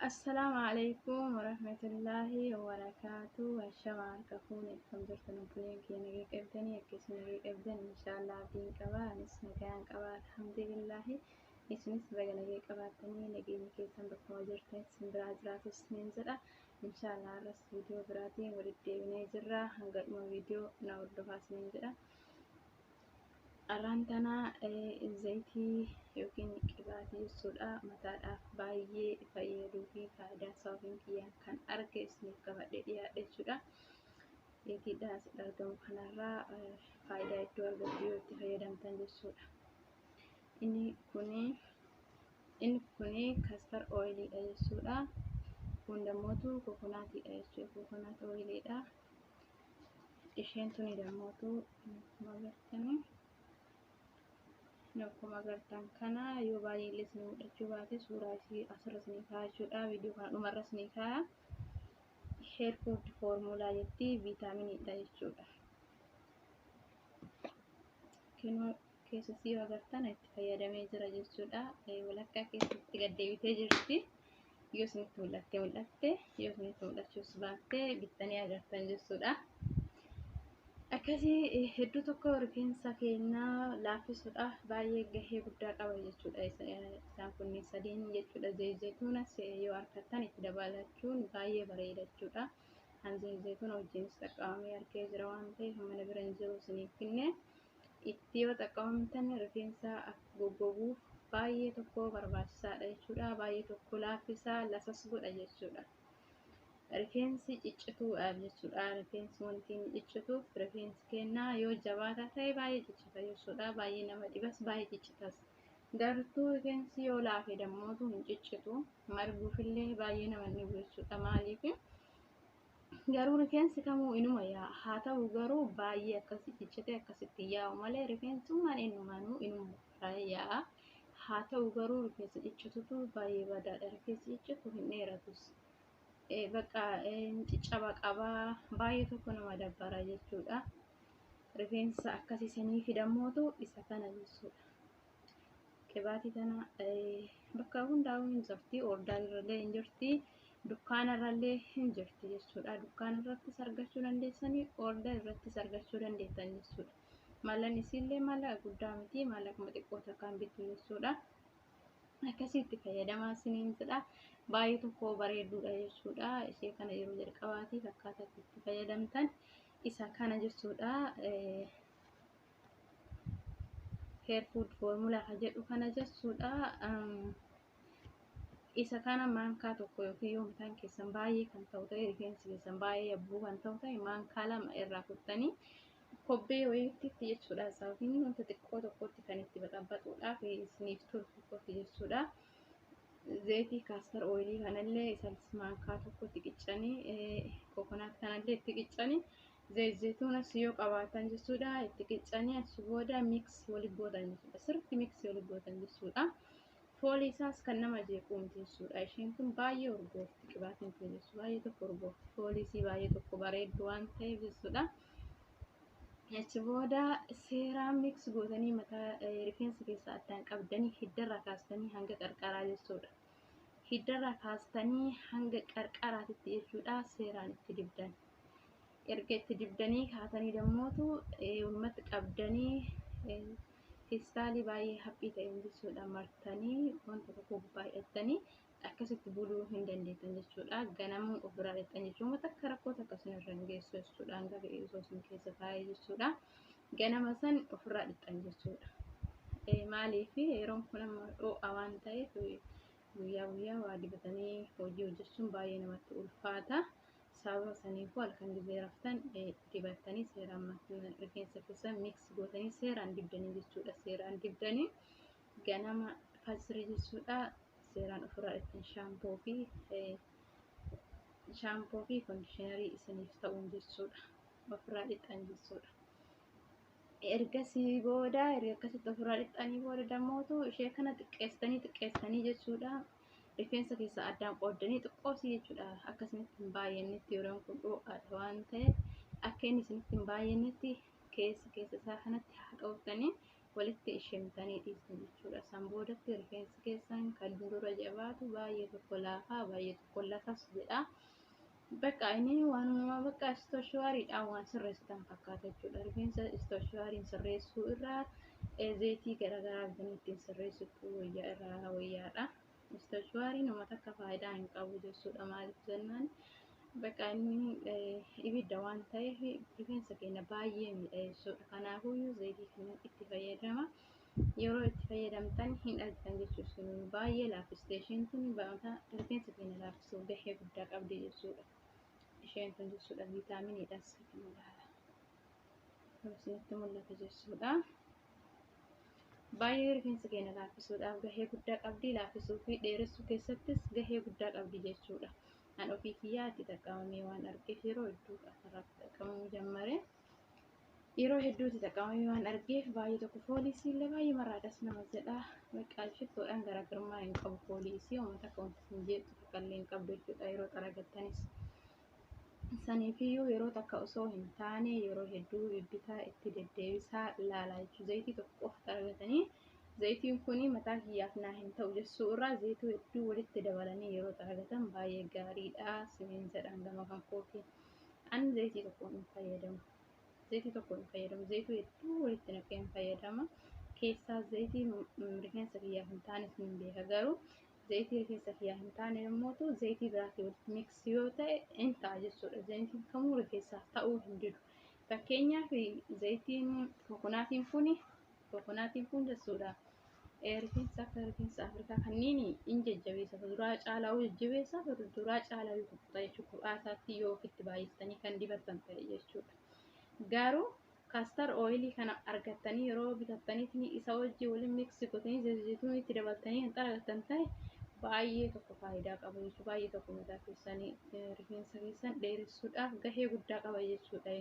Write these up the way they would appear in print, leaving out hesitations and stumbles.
Assalaamu alaikum warahmatullaahi wabarakaatu. Ashama harka fuune, akkam jirtan obboleen kiyya? Nagaa qabdanii? Akka isin nagaa qabdan inshaallah abdiin qaba. Anis nagaan qaba, alhamdulillaahi. Isinis baga nagaa qabaattanii, nageenya keessan bakkuma jirtan isin biraa jiraatus isiniin jedha. Inshaallah har'as viidiyoo biraatiin walitti deebinee jirra. Hanga dhuma viidiyoo na hordofaa isiniin jedha. Arraan tana zayitii yookiin qibaatii jechuudha mataadhaaf baay'ee fayyaduu fi faayidaa isaa ofiin kiyyaan kan arge isiniif qabadhee dhiyaadhe jechuudha. Zayitiidhaan asitti argamu kanarraa faayidaa hedduu argattu yoo itti fayyadamtan jechuudha. Inni kuni castor oiliidha jechuudha. Kun dammootu coconutiidha jechuudha. Coconut oiliidha. Isheen tuni dammootu akkuma agartanii, akkuma agartan kana, yoo baay'ee illee isin mul'achuu baate suuraa isii asirra isinii kaa'a jechuudha. Viidiyoo kana dhumarra isinii kaa'a. Hair food formula jetti, viitaaminiidha jechuudha. Kinoo keessatti yoo agartan itti fayyadamee jira jechuudha. Walakkaa keessatti gad deebitee jirti. Yoo isinitti mul'atte mul'atte, yoo isinitti mul'achuus baatte bittanii agartan jechuudha. Akkasii hedduu tokko rifeensa keenyaa laaffisuudhaaf baay'ee gahee guddaa qaba jechuudha. Isaan kunneen sadiin jechuudha. Zayituunas yoo argattan itti dabalachuun baay'ee bareeda jechuudha. An zayituuna wajjinis xaqqabamee argee jira waan ta'eef mana bira hin jiru isiniif finne. Itti yoo xaqqabamtan rifeensa akka goggoguuf baay'ee tokko barbaachisaadha jechuudha. Baay'ee tokko laaffisaa, lasas godha jechuudha. Rifeensi ciccituudhaaf jechuudha. Rifeensi wanti inni ciccituuf rifeensi keenyaa yoo jabaataa ta'e baay'ee ciccita jechuudha. Baay'ee nama dhibas, baay'ee ciccitas. Gartuu rifeensi yoo laafe dammootu hin ciccitu. Marguufillee baay'ee nama dhibu jechuudha. Maaliif? Garuu rifeensi kamuu inuma yaa'a. Haa ta'u garuu baay'ee akkasi ciccitee akkasitti yaa'u malee rifeensummaan eenyumaanuu inuma yaa'a. Haa ta'u garuu rifeensa ciccitutu baay'ee badaadha. Rifeensi ciccitu hin dheeratus. Bakka ciccaba qabaa, baay'ee tokko nama dabbara jechuudha. Rifeensa akkasii sanii fidammootu isa kana jechuudha. Qibaatii tana bakka hundaa'uu hin jirti. Order irrallee hin jirti. Dukkaana irrallee hin jirti jechuudha. Dukkaana irrattis argachuu dandeessanii, order irrattis argachuu dandeessan jechuudha. Maallaqni isiillee maallaqa guddaa miti. Maallaquma xiqqoo takkaan bittu jechuudha. Akkasitti fayyadamaa isiniin jedha. Baay'ee tokko bareedduudha jechuudha. Ishee kana yeroo jalqabaatiif akkaataa itti fayyadamtan isa kana jechuudha. Hair food formula kan jedhu kana jechuudha. Isa kana maankaa tokko yookiin yoo mataan keessan baay'ee kan ta'u ta'e, rifeensi keessan baay'ee yabbuu kan ta'u ta'e, maankaa 2 irraa kuttanii kobbee wayiitti jechuudha. Yookiin wanta xiqqoo tokkotti kan itti baxaxuudhaaf isiniif tolu tokkotti jechuudha. Zayitii castor oilii kanallee isas maankaa tokkotti qiccanii, coconut kanallee itti qiccanii, zayituunas yoo qabaatan jechuudha itti qiccanii, achi booda mix walitti gootan jechuudha. Sirriitti mix walitti gootan jechuudha. Foolii isaas kan nama jeequu miti jechuudha. Isheen tun baay'ee urgoofti, qibaatiin tun jechuudha. Baay'ee tokko urgoofti. Foolii isii baay'ee tokko bareeddu waan ta'eef jechuudha. Achi booda seeraan mix gootanii mataa rifeensa keessa addaan qabdanii hiddarraa kaastanii hanga qarqaraa jechuudha. Hiddarraa kaastanii hanga qarqaraatitti jechuudha seeraan itti dibdan. Erga itti dibdanii kaatanii dammootu walumatti qabdanii feestaalii baay'ee haphii ta'een jechuudha martanii wanta tokko gubbaa hidhattanii akkasitti buluu hin dandeettan jechuudha. Ganamuu of biraa dhaqxan jechuudha. Takka rakkoo takka isin irra hin geessu jechuudha. Hanga fe'ee osoo isin keessa taa'ee jechuudha. Ganama san ofirraa dhixxan jechuudha. Maaliif? Yeroon kun amma dho'a waan ta'eef guyyaa guyyaa waa dibatanii hojii hojjechuun baay'ee namatti ulfaata. Sababa saniifuu halkan gizee raftan dibattanii seeraan rifeensa keessa mix gootanii seeraan dibdanii jechuudha. Seeraan dibdanii ganama fajrii jechuudha seeraan ofirraa ittiin shampoo fi conditionerii isiniif ta'uun jechuudha. Ofirraa dhixxan jechuudha. Ergasii booda, erga akkasitti ofirraa dhixxanii booda dammootu ishee kana xiqqeessitanii xiqqeessitanii jechuudha. Rifeensa keessa addaan qooddanii xiqqoosii jechuudha. Akka isinitti hin baay'annetti, yeroon kun dho'aadha waan ta'eef akka inni isinitti hin baay'annetti keessa keessa isaa kanatti haxooftanii Walitti ishimtanii dhiistan jechuudha. San boodatti rifeensi keessan kan dura jabaatu baay'ee tokko laafaa, baay'ee tokko lafas jedha. Bakka inni waanuma bakka istooshuwaariidhaan waan sirreessitan fakkaata jechuudha. Rifeensa istooshuwaariin sirreessuu irraa zeetii garaagaraa bitanii ittiin sirreessitu wayyaa irraa wayyaadha. Istooshuwaariin uummata akka faayidaa hin qabu jechuudha. Maaliif jennaan, bakka inni ibidda waan ta'eef rifeensa keenya baay'ee miidha jechuudha. Kanaafuu zeetii kana itti fayyadama. Yeroo itti fayyadamtan hin argitan jechuudha. Baay'ee laaffistee isheen tun rifeensa keenya laaffisuuf gahee guddaa qabdi jechuudha. Isheen tun jechuudha viitaaminiidhas kan ilaala. Isinitti mul'ata jechuudha. Baay'ee rifeensa keenya laaffisuudhaaf gahee guddaa qabdi. Laaffisuu fi dheeressuu keessattis gahee guddaa qabdi jechuudha. An ofii kiyyaa itti xaqqabamee waan argeef yeroo hedduu asirratti xaqqabamuu jammare. Yeroo hedduu itti xaqqabamee waan argeef baay'ee tokko fooliisii illee baay'ee marraadhas nama jedha. Bakka shittoodhaan garaagarummaa hin qabu fooliisii uummata akka wanti hin jeeqxu takka illee hin qabdu jechuudha yeroo xaragattanis. Saniifiyyuu yeroo takka osoo hin taane yeroo hedduu bibbitaa itti deddeebisaa ilaalaa jechuudha. Zayitii tokko qofa xaragatanii zayitiin kun mataa kiyyaaf naa hin ta'u jechuu irraa zayitii hedduu walitti dabalanii yeroo xaragatan baay'ee gaariidha. Siniin jedhan gama kan kooti. Ani zayitii tokko hin fayyadamu. Zayitii tokko hin fayyadamu. Zayitii hedduu walitti naqee hin fayyadama. Keessaa zayitii rifeensa kiyyaaf hin taanes hin beeka, garuu zayitii rifeensa kiyyaaf hin taane yommuu ta'u zayitii biraatii walitti mix yoo ta'e hin ta'a jechuudha. Zayitiin kamuu rifeensaaf ta'uu hin didu. Fakkeenyaaf zayitiin kokonaatiin kun jechuudha. Rifeensa akka rifeensa Afrikaa kanneen hin jajjabeessa. Fuduraa caalaa jajjabeessa, fuduraa caalaa kukkuta jechuudha. Kophaa isaatti yoo ofitti baay'istanii kan dibattan ta'e jechuudha. Garuu castor oilii kana argattanii yeroo bitattanii isa wajjin waliin mix gootanii zayituun itti dabaltanii kan xaragattan ta'e baay'ee tokko faayidaa qaba jechuudha. Baay'ee tokko mataa keessanii rifeensa keessan dheeressuudhaaf gahee guddaa qaba jechuudha.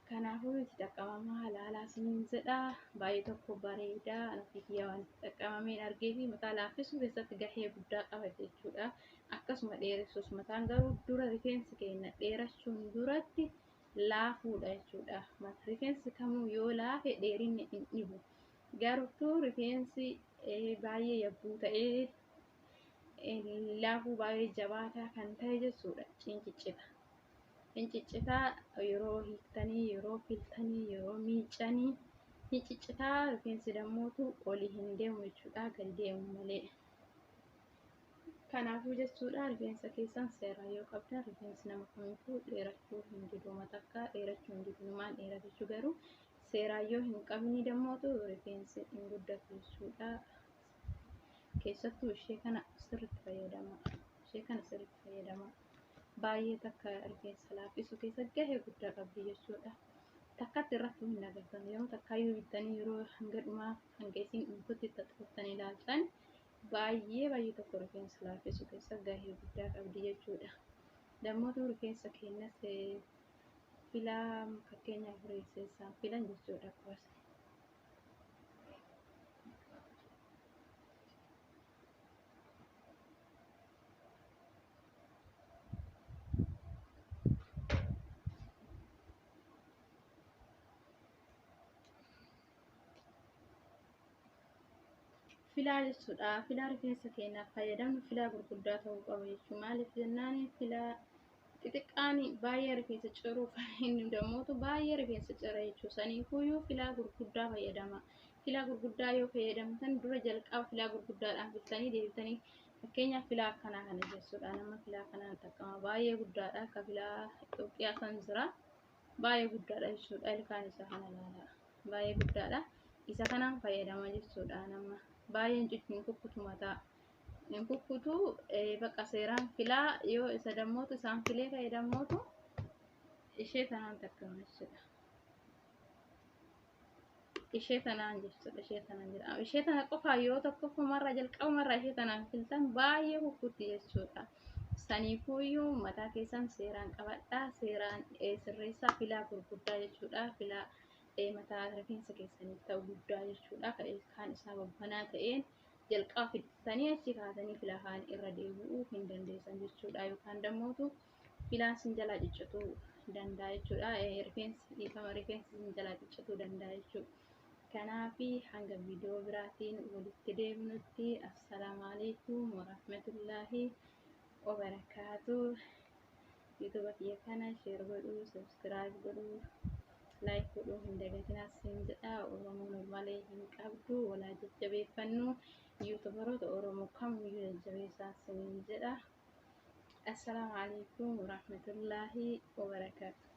Kanaafuu itti xaqqabamaa ilaalaa isiniin jedha. Baay'ee tokko bareedaa, ofii kiyya waan itti xaqqabameen argee fi mataa laaffisuu keessatti gahee guddaa qaba jechuudha. Akkasuma dheeressuus, mataan garuu dura rifeensi keenya dheerachuun duratti laafuudha jechuudha. Rifeensi kamuu yoo laafe dheerinni hin dhibu. Garuu rifeensi baay'ee yabbuu ta'ee laafuu baay'ee jabaataa kan ta'e jechuudha. Cinciccita. Cinciccitaa yeroo hiiktanii, yeroo filtanii, yeroo miicanii cinciccitaa, rifeensi dammootu olii hin deemu jechuudha, gadi deemu malee. Kanaafuu jechuudha, rifeensa keessan seeraan yoo qabdan rifeensi nama kamiifuu dheerachuu hin didu, matakka dheerachuu hin didu, numaan dheerata jechuu, garuu seeraan yoo hin qabne dammootu rifeensi hin guddatu jechuudha. Keessattuu ishee kana sirriitti fayyadama. Ishee kana sirriitti fayyadama. Baay'ee takka rifeensa laaffisuu keessa gahee guddaa qabdi jechuudha. Takkatti irratti hin agartan, yeroo takkaayyuu bittanii yeroo hanga dhumaa hanga isiin dhumtutti xaxattanii ilaaltan baay'ee baay'ee tokko rifeensa laaffisuu keessa gahee guddaa qabdi jechuudha. Dammootu rifeensa keenyas filaa, fakkeenyaaf rifeensaan filan jechuudha. Qoos. Filaa jechuudha. Filaa rifeensa keenyaaf fayyadamnu filaa gurguddaa ta'uu qaba jechuudha. Maaliif jennaan, filaa xixiqqaan baay'ee rifeensa ciruuf inni dammootu baay'ee rifeensa cira jechuudha. Saniifuyyuu filaa gurguddaa fayyadama. Filaa gurguddaa yoo fayyadamtan dura jalqaba filaa gurguddaadhaan filtanii deebitanii, fakkeenyaaf filaa akkanaa kana jechuudha. Nama filaa kanaan xaqqama, baay'ee guddaadha. Akka filaa Itoophiyaa san jira. Baay'ee guddaadha jechuudha. Ilkaan isaa kana ilaala. Baay'ee guddaadha. Isa kanaan fayyadama jechuudha nama. Baay'een hin kukkutu mataa. Hin kukkutu, bakka seeraan filaa yoo isa dammootu isaan filee fayyadamootu ishee tanaan takkama jechuudha. Ishee tanaan jechuudha. Ishee tanaan jedhama. Ishee tana qofaa yoo tokkoffumarraa jalqabumarraa ishee tanaan filtan baay'ee kukkutti jechuudha. Saniifuyyuu mataa keessan seeraan qabadhaa, seeraan sirreessaa, filaa gurguddaa jechuudha. Filaa mataa rifeensa keessaniif ta'u guddaa jechuudha. Kan ilkaan isaa babbanaa ta'een jalqaba filtanii achi kaatanii filaa kaan irra deebi'uu hin dandeessan jechuudha. Yookaan dammootu filaan sin jalaa ciccituu danda'a jechuudha. Rifeensi, dhiifama, rifeensi sin jalaa ciccituu danda'a jechuudha. Kanaafi hanga viidiyoo biraatiin walitti deebinutti assalaamu alaikum warahmatullaahi wabarakaatu. Yuutuuba kiyya kana share godhuu, subscribe godhuu, like godhuu hin dagatinaa siin jedha. Oromoon ol malee hin qabdu, walaa jajjabeeffannu. Yuutuubaroota Oromoo kamiyyuu jajjabeessaa siin jedha. Assalaamu alaikum warahmatullaahi wabarakaatu.